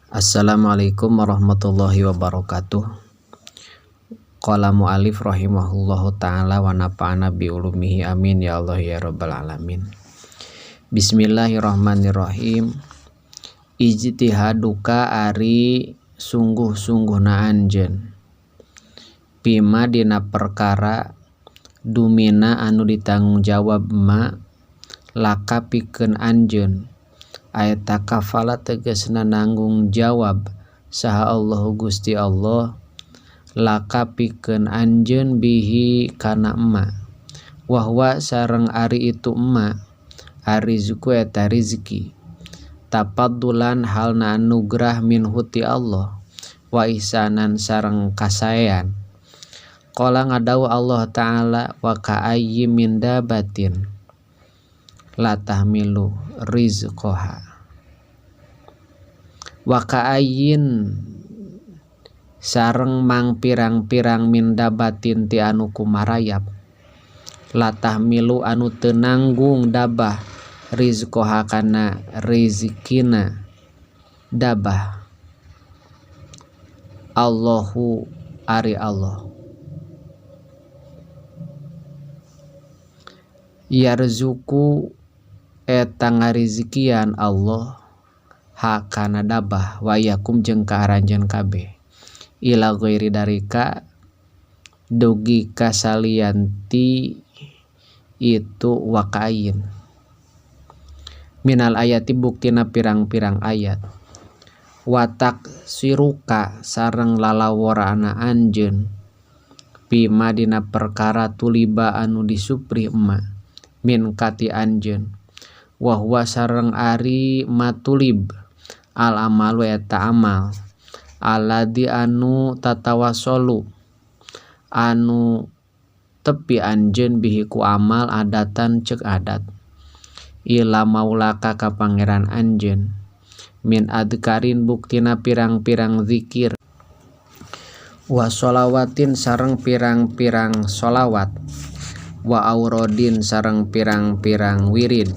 Assalamualaikum warahmatullahi wabarakatuh. Qala mu'alif rahimahullahu ta'ala wa nafa'ana bi ulumihi amin ya Allah ya rabbal alamin. Bismillahirrahmanirrahim. Ijtihaduka ari sungguh-sungguhna anjeun bima dina perkara dumina anu ditanggung jawab ma laka pikeun anjeun aeta kafala tegasna nanggung jawab saha Allahu Gusti Allah laka pikeun anjeun bihi kana emma wahwa sareng ari itu emma arrizqu eta rizki tafaddulan halna anugrah minhu ti Allah wa ihsanan sareng kasaean. Qala ngadawuh Allah Ta'ala wa ka'ayyi min dabatin la tahmilu rizqaha. Wa ka'ayyin sareng mang pirang-pirang min dabatin ti anu kumarayap la tahmilu anu teu nanggung dabah rizqaha kana rizkina dabah Allahu ari Allah yarzuku eta ngarizikian Allah hakana dabah wa yakum jeung ka aranjeun kabeh ila ghairi darika dugi ka salianti itu wakain minal ayati buktina pirang-pirang ayat watak siruka sareng lalaworana anjeun bima dina perkara tuliba anu disuprih emma min kati anjeun wa huwa sareng ari matulib al amalu eta amal alladzi anu tatawassalu anu tepi anjeun bihi ku amal adatan ceuk adat ila maulaka ka pangeran anjeun min adkarin buktina pirang-pirang zikir wa sholawatin sareng pirang-pirang sholawat wa aurodin sareng pirang-pirang wirid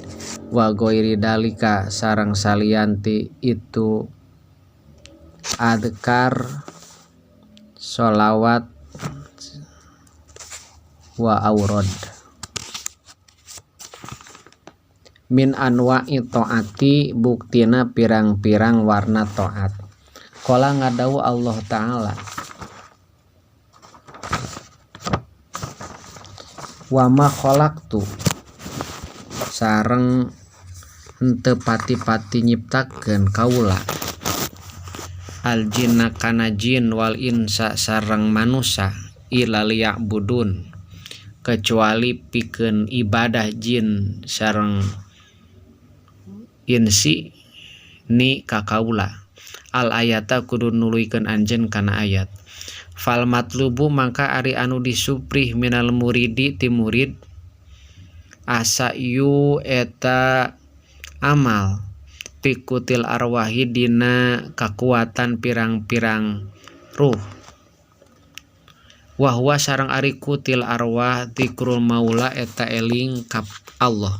wa ghairi dalika sareng salianti itu adkar sholawat wa aurod min anwa'i ta'ati buktina pirang-pirang warna ta'at. Qala ngadawuh Allah Ta'ala wa ma khalaqtu sareng henteu pati-pati nyiptakeun kaula al jinna kana jin wal insa sareng manusa illa liya'budun kecuali pikeun ibadah jin sareng insi ni ka kaula al ayata kudu nuluykeun anjeun kana ayat fal matlubu mangka ari anu disuprih minal muridi ti murid asa yu eta amal pikutil arwahi dina kakuatan pirang-pirang ruh wa huwa sareng ari kutil arwah dzikrul maula eta eling ka Allah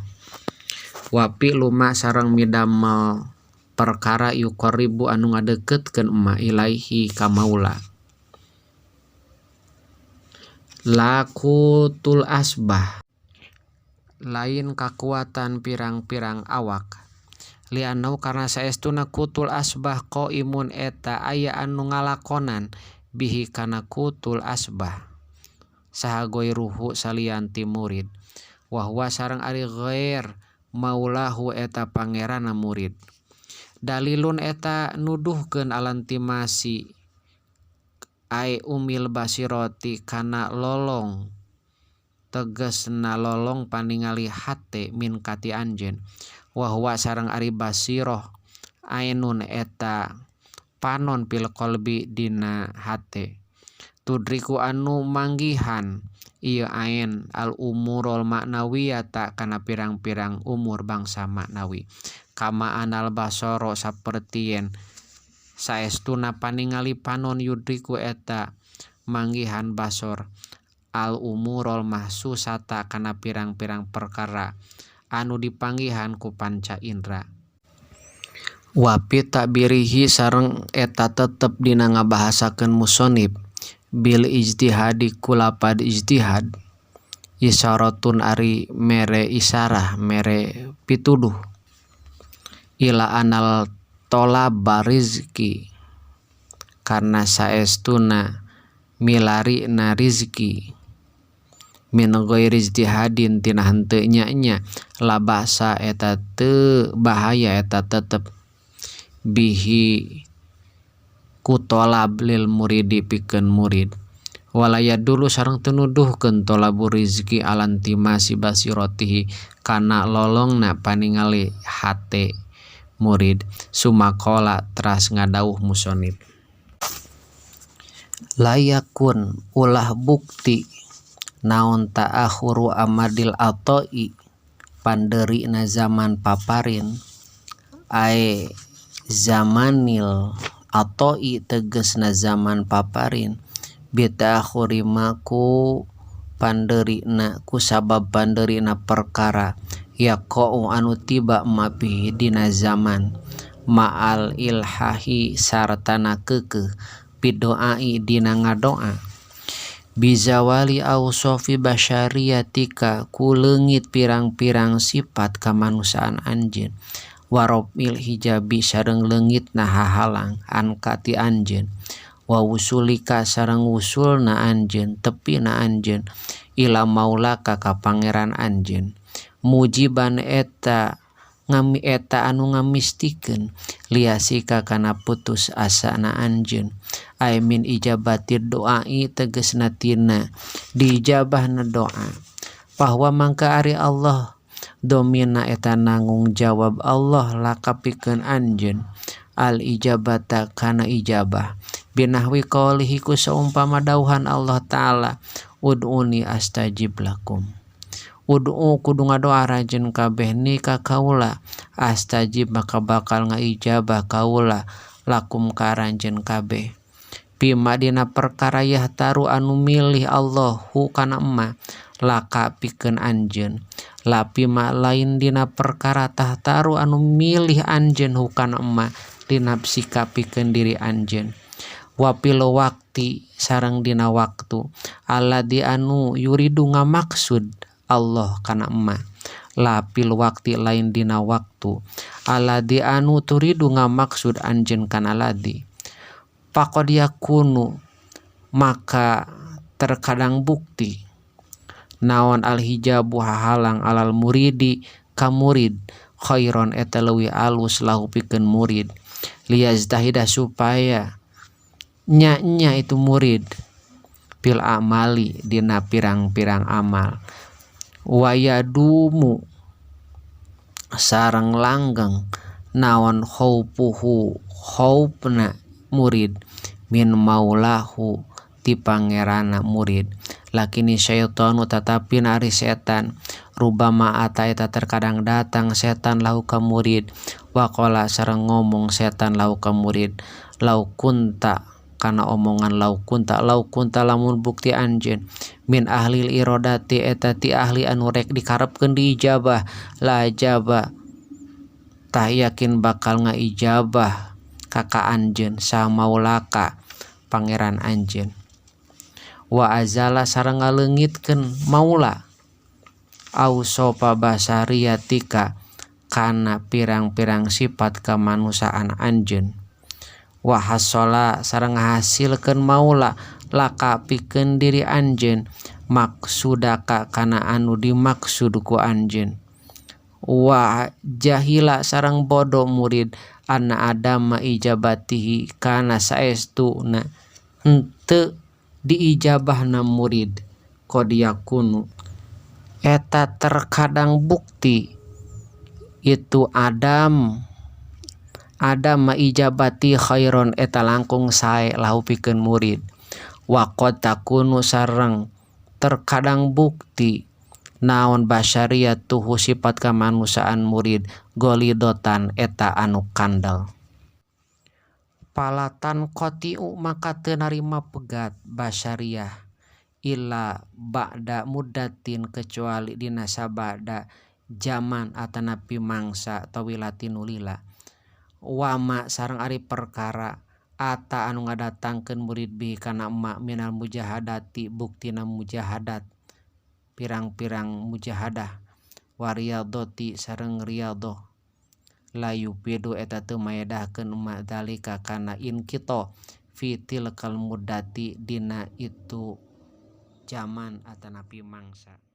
wa fi'lu ma sareng midamel perkara yuqarribu anu ngadeukeutkeun emma ilaihi ka maula lakutul asbah lain kakuatan pirang-pirang awak li'annahu karna saestuna kutul asbah qaimun eta aya anu ngalakonan bihi kana kutul asbah saha ghairuhu salianti murid wa huwa sareng ari ghair maulahu eta pangeranna murid dalilun eta nuduhkeun alantimasi ai umil basiroti kana lolong tegasna lolong paningali hate min kati anjeun wa huwa sareng ari basiroh ainun eta panon fil qalbi dina hate tudriku anu manggihan ieu ain al umurul maknawiyata kana pirang-pirang umur bangsa maknawi kama anal basoro saperti yen saestuna paningali panon yudriku eta manggihan basor al umurul mahsusata kana pirang-pirang perkara anu dipanggihan ku panca indra. Wa fi ta'birihi sareng eta tetep dina ngabahasakeun musannif bil ijtihadi ku lapad ijtihad isyaratun ari mere isyarah mere pituduh ila anal tolaba rizki karna saestuna milarina rizki min ghairi ijtihadin tina henteu nya-nya la ba'sa eta teu bahaya eta tetep bihi ku tolab lil muridi pikeun murid wala yadullu sareng teu nuduhkeun tolabur rizki alantimasi basiratihi kana lolongna paningali hate murid sumakola teras ngadawuh musonib layakun ulah bukti naon ta'akhuru amadil atoi panderina zaman paparin ae zamanil atoi tegesna zaman paparin bita'akhuri ma ku panderina ku sabab panderina perkara yaqa'u anu tiba ma fihi dina zaman ma'al ilhahi sartana keukeuh bidoai dina ngadoa bizawali awsofi basyariyatika ku leungit pirang-pirang sifat kamanusiaan anjeun warofil hijabi sareng leungitna hahalang anka ti anjeun wa wusulika sareng wusulna anjeun tepina anjeun ila maulaka ka pangeran anjeun mujiban eta ngami eta anu ngamistikeun liasika kana putus asana anjeun ay min ijabati doai tegesna tina diijabahna doa bahwa mangka ari Allah domina eta nanggung jawab Allah laka pikeun anjeun al ijabata kana ijabah binahwi qaulihi ku saumpama dauhan Allah Ta'ala ud'uni astajib lakum ud'u kudu ngadoa rajen kabeh ni ka kaula astajib maka bakal ngaijabah kaula lakum ka ranjeun kabeh bima dina perkara yahtaru anu milih Allahu kana emma laka pikeun anjeun la bima lain dina perkara tahtaru anu milih anjeun hukana emma linapsika pikeun diri anjeun wa fil waqti sareng dina waktu alladzi anu yuridu ngamaksud Allah kana emma la fil waqti lain dina waktu alladzi anu turidu ngamaksud anjeun kana ladzi faqad yakunu maka terkadang bukti naon al hijabu hahalang alal muridi ka murid khairon eta leuwih alus lahu pikeun murid liyajtahida supaya nya-nya itu murid fil amali dina pirang-pirang amal wayadumu sareng langgeng naon khaufuhu khaufna murid min maulahu ti pangeranna murid lakini syaitanu tatapi ari setan rubama ata eta terkadang datang setan lahu ka murid waqala sareng ngomong setan lahu ka murid lau kunta kana omongan lau kunta lamun bukti anjeun min ahlil irodati eta ti ahli anu rek dikarepkeun diijabah la jaba tah yakin bakal ngaijabah ka ka anjeun samaulaka pangeran anjeun wa azala sareng ngaleungitkeun maula ausofa basariyatika kana pirang-pirang sifat kemanusiaan anjeun wa hasola sareng ngahasilkeun maula laka pikeun diri anjeun maksudaka kana anu dimaksud ku anjeun wa jahila sareng bodoh murid anna adama ijabatihi kana saestuna henteu diijabahna murid qad yakunu eta terkadang bukti itu adam ijabati khairon eta langkung sae lahu pikeun murid wa qad takunu sareng terkadang bukti naon basyariyatuhu sifat kamanusiaan murid golidotan eta anu kandel palatan qotiu maka teu narima pegat basyariyah illa ba'da muddatin kecuali dina sabada zaman atanapi mangsa tawilatin lila Wama sareng ari perkara ata anu ngadatangkeun murid bihi kana ma minal mujahadati buktina mujahadat pirang-pirang mujahadah wariyadhati sareng riyadhah la yufidu eta teu maedahkeun ma dzalika kana inqitha fi tilkal muddati dina itu jaman atanapi mangsa.